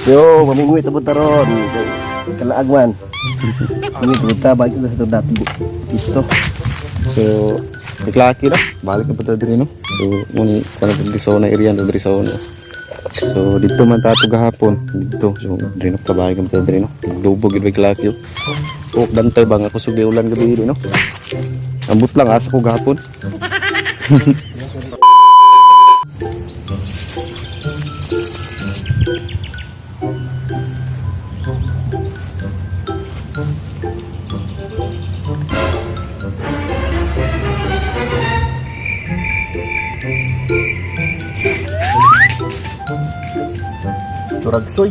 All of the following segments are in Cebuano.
Yo, mamingwit abot taron. Kalaag man. Mamingwit ta balik ta sa dati. Pisto. So, iklaki na. Balik na pa ta diri, no? So, muni, kuno diri sa una area, diri sa una. So, dito man tato gahapon. Dito. So, diri na kabalik na pa ta diri, no? Lubog gid klaki. Oh, bantay ba nga kusog di ulan gabi diri, no? Ambot lang asa ko gahapon. Turagsoy.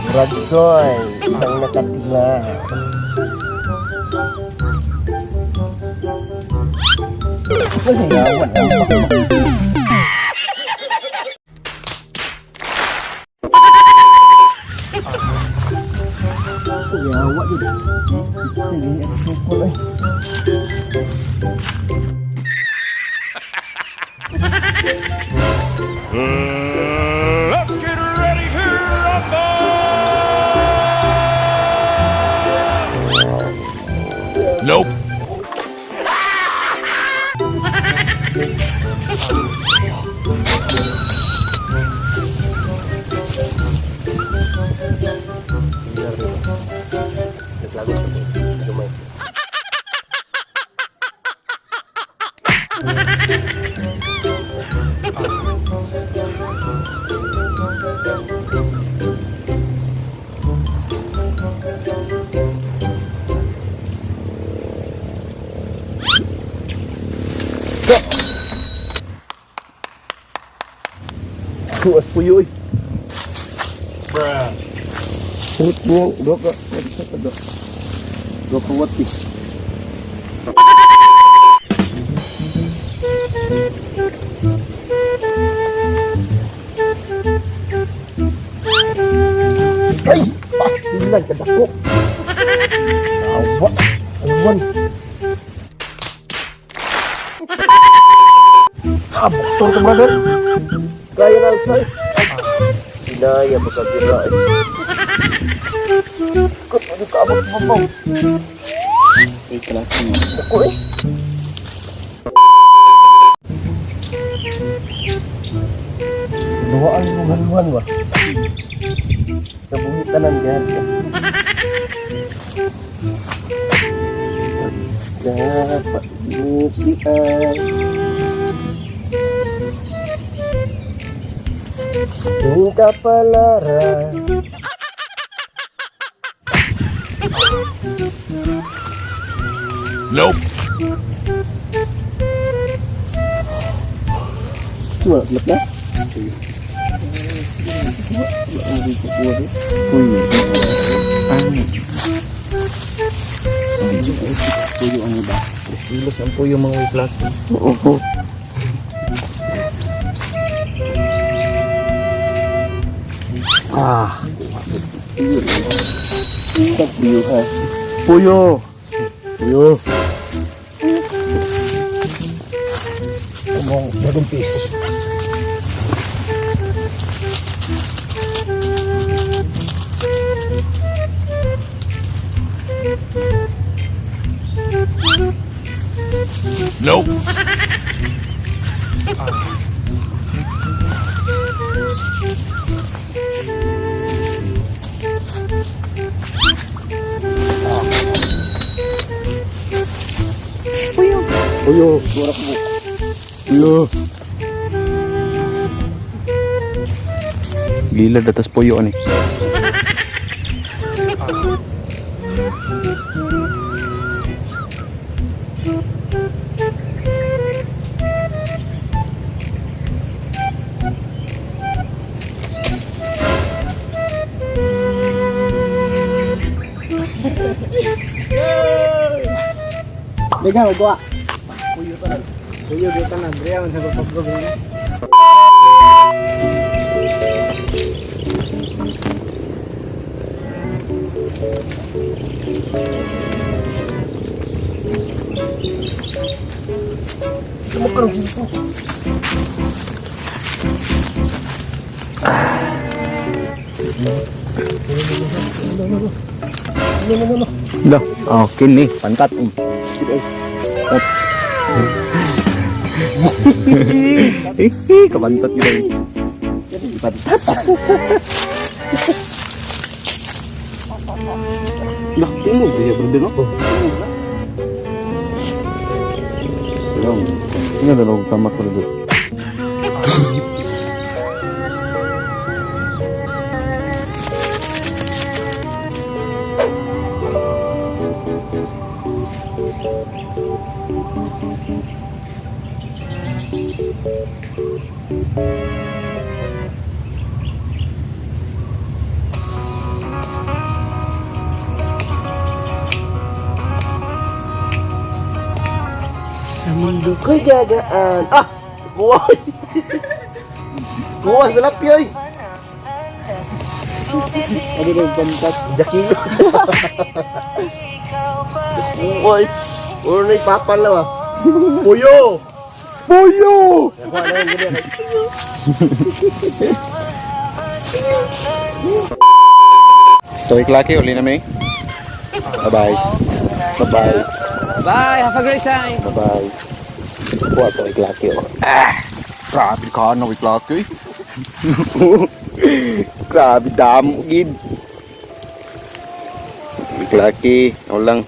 Turagsoy, isang nakatila. Ay, yawan. Yawa yun. Sige, ang sukol ay. Let's get ready to rumble! Nope. Naglagot ko. Gamay. Kuas puyo eh. Bruh. Put mo, dua ka, dua ka, dua ka wat eh. Ay! Pasilan ka dako. Awa, awan. Ah, buktor ka, brother. Kaya na sa. Inaya ba ka dira eh. Kut, ano ka abot mo mo? Ay, klaki. Dako eh. Duhaan mo haluan ba? Kabuhi tanan gan. Dapat ngitian. Tingkah palara. Nope. Cuma gelap na. Puyo. Ah. Puyo ang iba. 3 kilos ang puyo, mga iklaki. Oo. Ah. Puyo ha. Puyo. Puyo. Among dragon fish. Nope. Puyo. Puyo. Suara ko. Puyo. Gilad atas puyo ani. Daghang og wa. Puyo tanan. Puyo gyud tanan. Diya man sa pagpagpag. Lah, oh, kini pantat. Eh, kapantat gitu. Pantat. Lah, tingog ya bro no. Long. Nga dalawang tamak ko dito. Sa mundo ko'y gagaan. Ah! Kuha! Kuha sa lapi oy! Ano ba pantat? Dakilo. Kuha. Uro na ipapal lang ah. Puyo! Puyo! Kuha na yun, ganyan. So, iklaki, uli na may. Bye-bye. Bye-bye. Bye, have a great time. Bye-bye. Kuha to iklaki oh. Ah! Grabe ka na iklaki. Grabe damo gid. Iklaki, ako lang.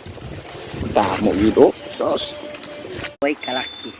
Damo gid oh. Sos. Uy, kalaki.